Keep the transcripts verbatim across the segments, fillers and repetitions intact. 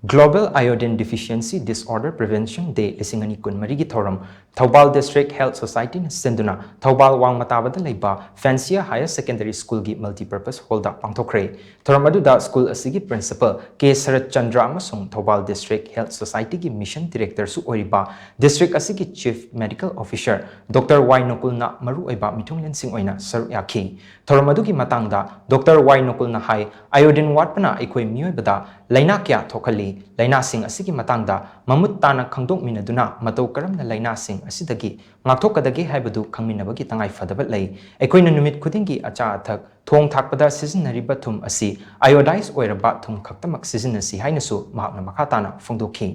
Global Iodine Deficiency Disorder Prevention Day ꯂꯤꯁꯤꯡ ꯑꯅꯤ ꯀꯨꯟꯃꯔꯤꯒꯤ ꯊꯧꯔꯝ ꯊꯧꯕꯥꯜ District Health Societyꯅ ꯁꯤꯟꯗꯨꯅ ꯊꯧꯕꯥꯜ ꯋꯥꯡꯃ ꯇꯥꯕꯗ ꯂꯩꯕ Fancia Higher Secondary Schoolꯒꯤ Multipurpose Hallꯗ ꯄꯥꯡꯊꯣꯛꯈ꯭ꯔꯦ꯫ ꯊꯧꯔꯝ ꯑꯗꯨꯗ ꯁ꯭ꯀꯨꯜ ꯑꯁꯤꯒꯤ Principal ꯀꯦ ꯁꯔꯠ ꯆꯟꯗ꯭ꯔ ꯑꯃꯁꯨꯡ ꯊꯧꯕꯥꯜ District Health Societyꯒꯤ Mission Directorꯁꯨ ꯑꯣꯏꯔꯤꯕ District ꯑꯁꯤꯒꯤ Chief Medical Officer Doctor ꯋꯥꯏ ꯅꯣꯀꯨꯜꯅ ꯃꯔꯨꯑꯣꯏꯕ ꯃꯤꯊꯨꯡꯂꯦꯟꯁꯤꯡ ꯑꯣꯏꯅ ꯁꯔꯨꯛ ꯌꯥꯈꯤ꯫ ꯊꯧꯔꯝ ꯑꯗꯨꯒꯤ ꯃꯇꯥꯡꯗ Doctor ꯋꯥꯏ ꯅꯣꯀꯨꯜꯅ ꯍꯥꯏ, iodine ꯋꯥꯠꯄꯅ ꯑꯩꯈꯣꯏ ꯃꯤꯑꯣꯏꯕꯗ ꯂꯥꯏꯅꯥ ꯀꯌꯥ ꯊꯣꯛꯍꯜꯂꯤ꯫ ꯂꯥꯏꯅꯥꯁꯤꯡ ꯑꯁꯤꯒꯤ ꯃꯇꯥꯡꯗ ꯃꯃꯨꯠ ꯇꯥꯅ ꯈꯪꯗꯣꯛꯃꯤꯟꯅꯗꯨꯅ ꯃꯇꯧ ꯀꯔꯝꯅ ꯂꯥꯏꯅꯥꯁꯤꯡ ꯑꯁꯤꯗꯒꯤ ꯉꯥꯛꯊꯣꯛꯀꯗꯒꯦ ꯍꯥꯏꯕꯗꯨ ꯈꯪꯃꯤꯟꯅꯕꯒꯤ ꯇꯉꯥꯏ ꯐꯗꯕ ꯂꯩ꯫ ꯑꯩꯈꯣꯏꯅ ꯅꯨꯃꯤꯠ ꯈꯨꯗꯤꯡꯒꯤ ꯑꯆꯥ ꯑꯊꯛ, ꯊꯣꯡ ꯊꯥꯛꯄꯗ ꯁꯤꯖꯤꯟꯅꯔꯤꯕ ꯊꯨꯝ ꯑꯁꯤ iodized ꯑꯣꯏꯔꯕ ꯊꯨꯝ ꯈꯛꯇꯃꯛ ꯁꯤꯖꯤꯟꯅꯁꯤ ꯍꯥꯏꯅꯁꯨ ꯃꯍꯥꯛꯅ ꯃꯈꯥ ꯇꯥꯅ ꯐꯣꯡꯗꯣꯛꯈꯤ꯫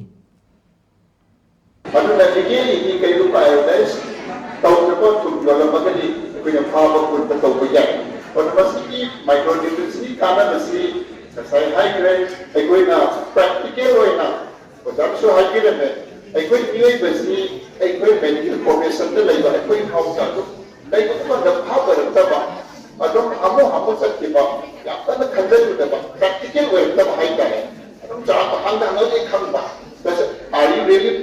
ꯑꯗꯨꯅ ꯂꯤꯒꯦꯂꯤꯗꯤ ꯀꯩꯒꯨꯝꯕ iodized ꯇꯧꯗꯕ ꯊꯨꯝ ꯌꯣꯜꯂꯝꯃꯒꯗꯤ ꯑꯩꯈꯣꯏꯅ ꯐꯥꯕ ꯄꯨꯟꯕ ꯇꯧꯕ ꯌꯥꯏ꯫ ꯑꯗꯨ ꯃꯁꯤꯒꯤ micronutrientsꯀꯤ ꯀꯥꯟꯅꯕꯁꯤ ꯉꯁꯥꯏ ꯍꯥꯏꯈ꯭ꯔꯦ, ꯑꯩꯈꯣꯏꯅ practical ꯑꯣꯏꯅ ꯑꯣꯖꯥꯅꯁꯨ ꯍꯥꯏꯕꯤꯔꯝꯃꯦ, ꯑꯩꯈꯣꯏ ꯃꯤꯑꯣꯏꯕꯁꯤ ꯑꯩꯈꯣꯏ medical professionꯗ ꯂꯩꯕ ꯑꯩꯈꯣꯏ ꯐꯥꯎꯗ ꯑꯗꯨꯝ ꯂꯩꯕ ꯃꯇꯝꯗ ꯐꯥꯕ ꯑꯣꯏꯔꯛꯇꯕ, ꯑꯗꯨꯝ ꯍꯥꯃꯨ ꯍꯥꯃꯨ ꯆꯠꯈꯤꯕ, ꯌꯥꯝ ꯀꯟꯅ ꯈꯟꯖꯜꯂꯨꯗꯕ, practical ꯑꯣꯏꯔꯛꯇꯕ ꯍꯥꯏꯇꯥꯔꯦ꯫ ꯑꯗꯨꯝ ꯆꯥꯕ ꯍꯥꯡꯗ ꯍꯥꯡꯉꯒꯗꯤ ꯈꯪꯕ, ꯃꯁꯤ are you really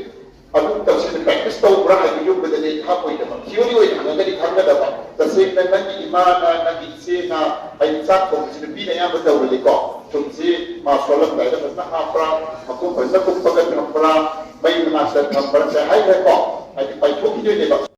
ꯑꯗꯨꯝ ꯇꯧꯁꯤꯟꯅ practice ꯇꯧꯕ꯭ꯔꯥ ꯍꯥꯏꯕ ꯌꯨꯝꯕꯗꯗꯤ ꯍꯥꯞꯄꯣꯏꯗꯕ, theory ꯑꯣꯏꯅ ꯍꯪꯉꯒꯗꯤ ꯈꯪꯒꯗꯕ꯫ ꯇꯁꯦꯡꯅ ꯅꯪꯒꯤ ꯏꯃꯥꯅ, ꯅꯪꯒꯤ ꯏꯆꯦꯅ, ꯍꯥꯏꯗꯤ ꯆꯥꯛ ꯊꯣꯡꯕꯁꯤ ꯅꯨꯄꯤꯅ ꯑꯌꯥꯝꯕ ꯇꯧꯕꯅꯤꯀꯣ꯫ ꯊꯨꯝꯁꯤ ꯃꯥ ꯁꯣꯜꯂꯝꯗꯥꯏꯗ ꯐꯖꯅ ꯍꯥꯞꯄ꯭ꯔꯥ, ꯃꯈꯨꯝ ꯐꯖꯅ ꯀꯨꯞꯄꯒ ꯊꯝꯕ꯭ꯔꯥ, ꯃꯩ ꯃꯅꯥꯛꯇ ꯊꯝꯕ꯭ꯔꯥ, ꯉꯁꯥꯏ ꯍꯥꯏꯈ꯭ꯔꯦꯀꯣ, ꯍꯥꯏꯗꯤ ꯄꯥꯏꯊꯣꯛꯈꯤꯗꯣꯏꯅꯦꯕ꯫